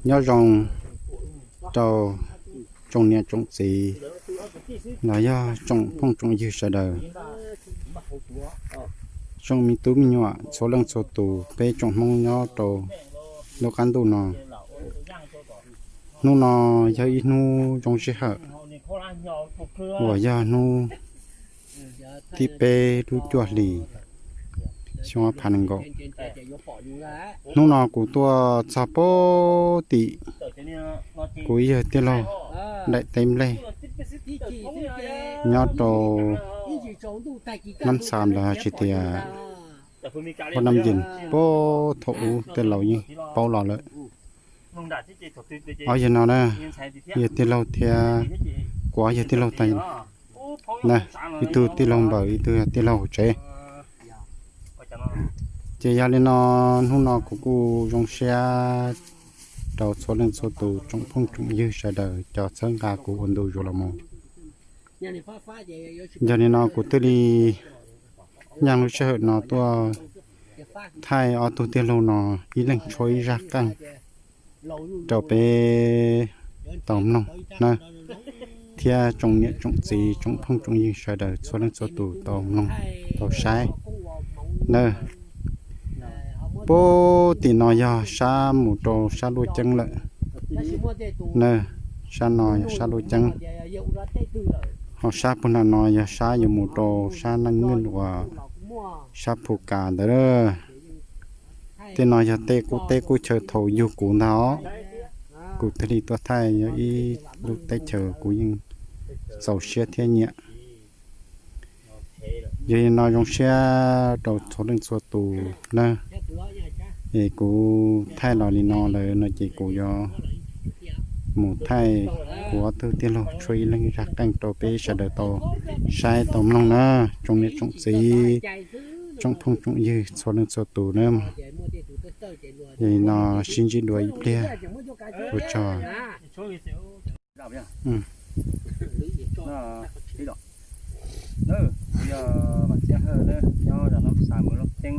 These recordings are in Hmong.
Nyob zoo rau tsoom niam tsoom txiv los yog tsoom phooj tsoom ywg sawv daws, tsoom me tub me nyuam txhua leej txhua tus, peb tsoom Hmoob nyob rau lub qab ntuj no. Hnub no yog ib hnub zoo sij hawm uas yog hnub thib peb lub cuaj hlis xyoo ob phav nees nkaum. Hnub no kuv tuaj txog pem tim kuv yawg tij laug daim teb nplej nyob rau Nab Xa los tsis tias Hua Nam Yim, pem thaum ub tej laus yeej paub los lawm. Ob yawg no na, yawg tij laug thiab kuv ob yawg tij laug tag na, ib tug tij laug npawm, ib tug yog tij laug hauv tsev. Ces yog li no, hnub no kuv kuj zoo siab rau txhua leej txhua tus tsoom phooj tsoom ywg sawv daws cov txhawb nqa kuv ua ntu zus los mus. Yog li no kuv thiaj li nyaaj lub sij hawm no tuaj thaij ob tug tij laug no ib leeg tshuab ib zaj qeej rau peb tau mloog na, thiab tsoom niam tsoom txiv tsoom phooj tsoom ywg sawv daws txhua leej txhua tus tau mloog tau saib na. Pem tim no yog sab mus rau sab Luaj Ceeb lawm na, sab no yog sab Luaj Ceeb, ho sab puag nram no yog sab yuav mus rau sab Neej Nwj uas sab Phu Kas ntawd. Tej no yog tej qub teb qub chaw thaum yug kuv ntag os. Kuv thiaj li tuaj thaij, yog ib lub teb chaws kuv yeej txaus siab thiab nyiam. Yog li no zoo siab rau txhua leej txhua tus na. Es kuv thaij los li no lawm no ces kuv yuav mus thaij kuv ob tug tij laug tshuab ib leeg zaj qeej rau peb sawv daws tau saib tau mloog na, tsoom niam tsoom txiv, tsoom phooj tsoom ywg txhua leej txhua tus na. Yog li no sib ntsib dua ib pliag, ua tsaug. Kuv yog Vam Txiab Hawj na, nyob zos Nab Xa, mus Luaj Ceeb.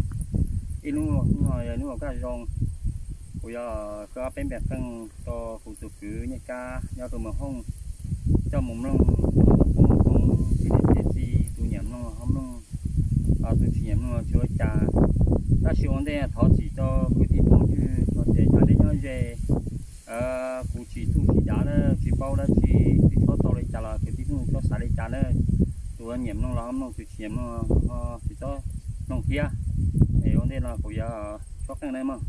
Ib hnub no yog hnub kaj zoo, kuv yuav kho ob peb npe qeej rau kuv tus kwv Nyiaj Kab nyob rau Moos Hooj, coj mus mloog, mus mloog txiv niam txiv txiv, tus nyiam mloog ho mloog, tus tsis nyiam mloog tsis ua cas. Tab sis ua ntej thov txim rau kwv tij phooj ywg hais tias nyob deb nyob ze, kuv tsis txuj tsis dav na, tsis paub dab tsi, tsis txhob tau li cas los kwv tij phooj ywg txhob xav li cas na. Tus nyiam mloog los ho mloog, tus tsis nyiam mloog ho tsis txhob mloog thiab. Es ua ntej no kuv yuav tshuab qeej na mog.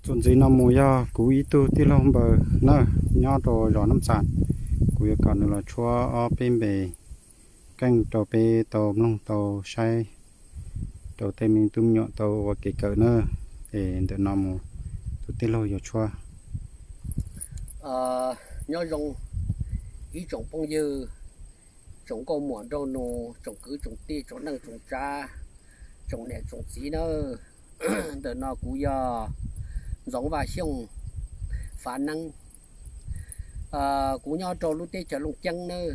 Txuas ntxiv no mus yog kuv ib tug tij laug npawg na, nyob rau zos Nab Txas. Kuv yuav kom nws los tshuab ob peb npe qeej rau peb tau mloog tau saib, rau tej me tub me nyuam tau ua kev kawm na. Es ntawm no mus tus tij laug yuav tshuab. Nyob zoo ib tsoom phooj ywg, tsoom nkauj muam nraug nus, tsoom kwv tsoom tij, tsoom neej tsoom tsav, tsoom niam tsoom txiv nawb. Ntawm no kuv yog Ntxoov Vaj Xyooj Fav Neeb. Kuv nyob rau lub teb chaws Looj Ceeb nawb.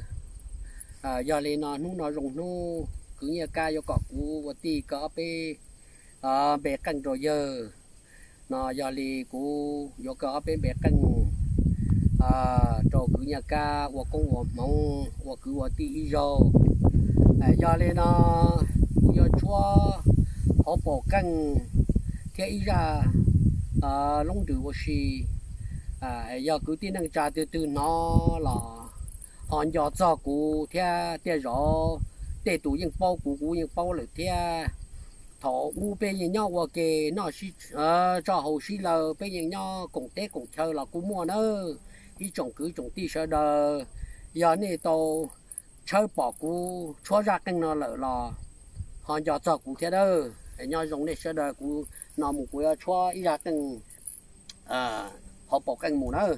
Yog li no hnub no zoo hnub, kwv Nyiaj Kab yuav kom kuv ua tij kaw ob peb npe qeej rau yawg. No yog li kuv yuav kaw ob peb npe qeej rau kwv Nyiaj Kab ua koob ua hmoov ua kwv ua tij ib zaug. Yog li no kuv yuav tshuab hauv paus qeej thiab ib zaj loob ntws ua si. Yog kwv tij neej tsa twg twg hnov los ho nco txog kuv thiab tiaj zaum. Tej tus yeej paub kuv, kuv yeej paub lawm thiab. Thaum ub peb yeej nyob ua ke noj sib, tso hauv sib law, peb yeej nyob koom teb koom chaw los kuj muaj nawb. Ib tsoom kwv tsoom tij sawv daws, yog nej tau tshawb pom kuv tshuab zaj qeej no lawm los ho nco txog kuv thiab nawb. Nyob zoo nej sawv daws, kuv no mus kuv yuav tshuab ib zaj qeej hauv paus qeej mus nawb.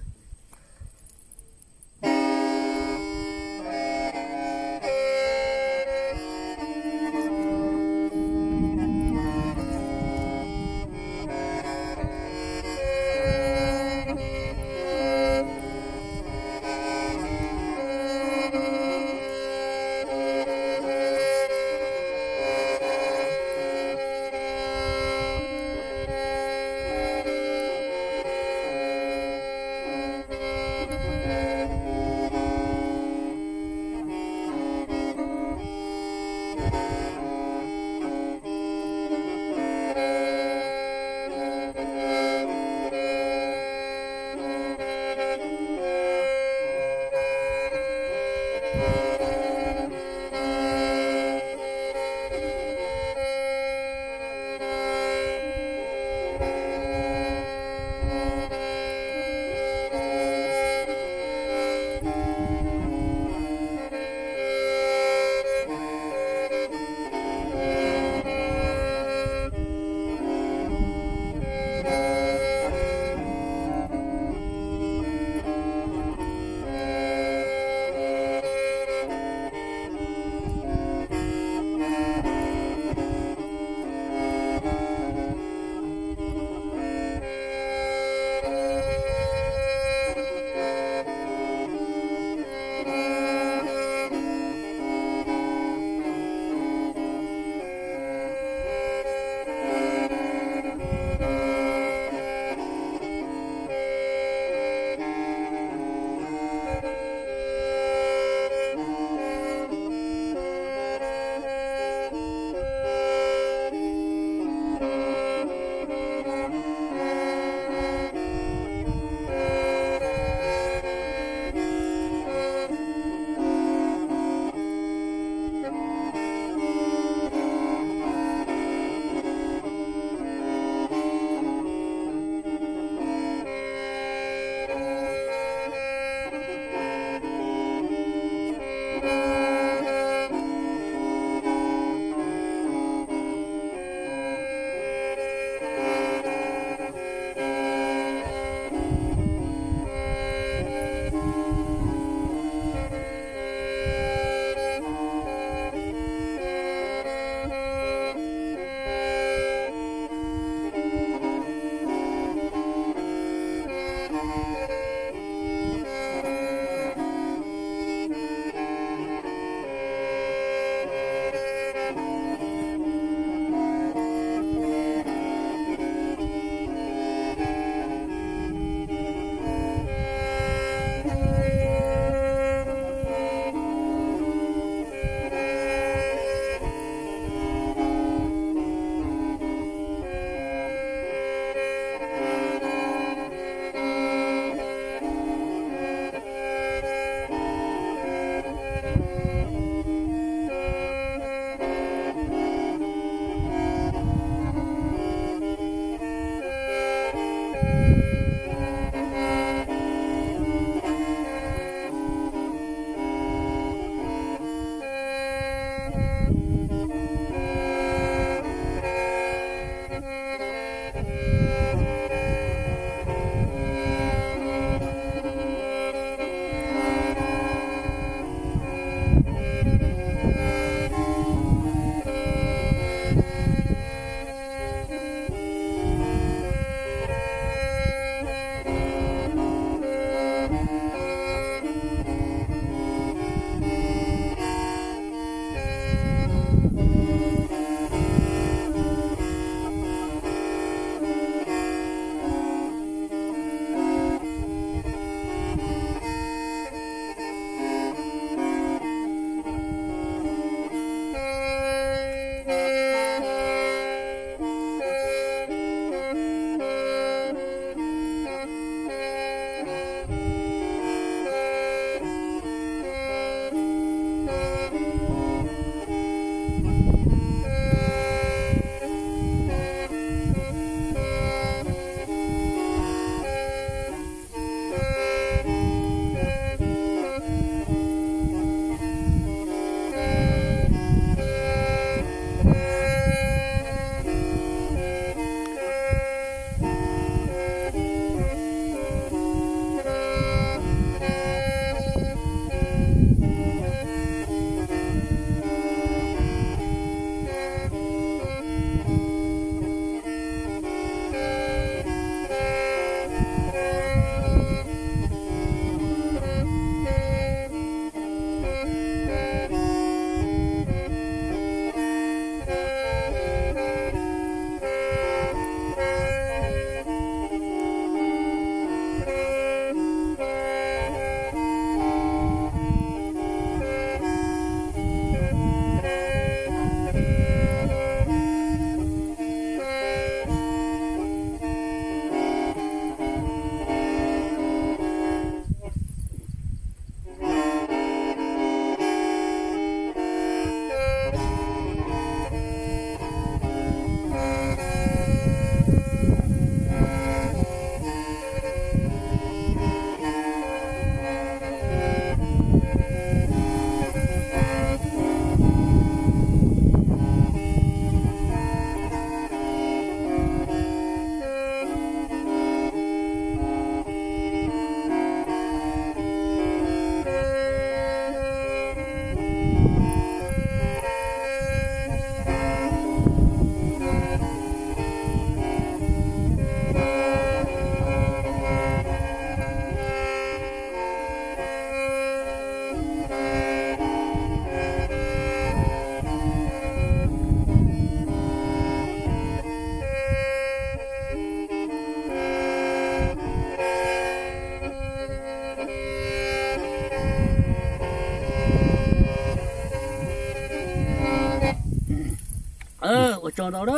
Ua tsaug ntau na.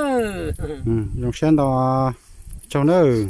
Zoo siab ntau, tsaug nawb.